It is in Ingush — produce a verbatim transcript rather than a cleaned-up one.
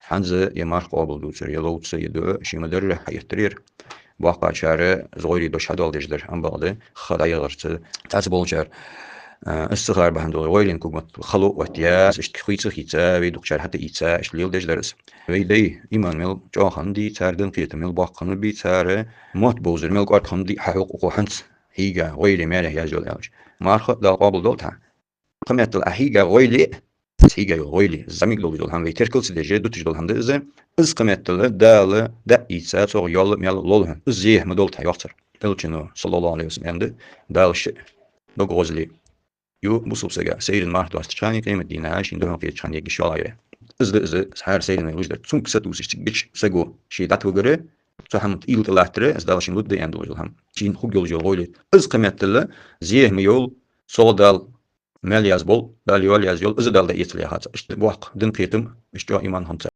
ХӀанз е марха къоабал дувцар, е ловца, е дуӀа, ший ма дарра хьаэттар ер. БоккхагӀчар из гӀойли дош хьадоаладеш дар, амма бакъда, ха дӀаягӀарца. Цхьацца болчар, а, из ца хар бахьан долаш гӀойлен кугмат хало оттаяь, иштта хийца-хийца, вай дукхагӀчар хьатӀаийца, иштта леладеш дар из. Вай дай иман мел чӀоагӀа хиннадий, цар дин кхетам мел боккха хиннабий, цар мотт бовзар мел кӀоарга хиннадий, хьа хьокъ укхо хӀанз хьийга гӀойли маьлехь язйоал аьлча. Марха Дала къоабал долда хьа. Кхыметтел а хьийга гӀойли, хьийга йола гӀойли, зӀамига долаш дола хӀама, вай теркал ца деш, дуташ дола хӀама да из. Из кхыметтел Дала дӀаийца, цох йоал а, маьл а лолда хьона. Из зехьа ма долда хьа, йоах цар. Элчано, саллаллахӀу Ӏалайхи ва саллам, аьннад: Дала шиъ дог гӀозле ю бусалба сага, сайранна марха достача хана, къематдийнахьа шийна духьал кхетача хана ергья шоллагӀа. Из да из, хӀара сайранна луш дар. Цунга сатувсаш цига гуча саго ше дӀатӀавигар, цу хӀаман уйла тӀа латтар, из Дала шийна лургда аьнна долаш дола хӀама. Шийна хургйолаш йола гӀойли. Из кхыметтел а зехьа ма йоал, цох Дала маьл язбоал, Дала йоал язйоал, из Дала дӀаэцалда яхац. Иштта боккха дин кхетам, иштта чӀоагӀа иман хиннад цар.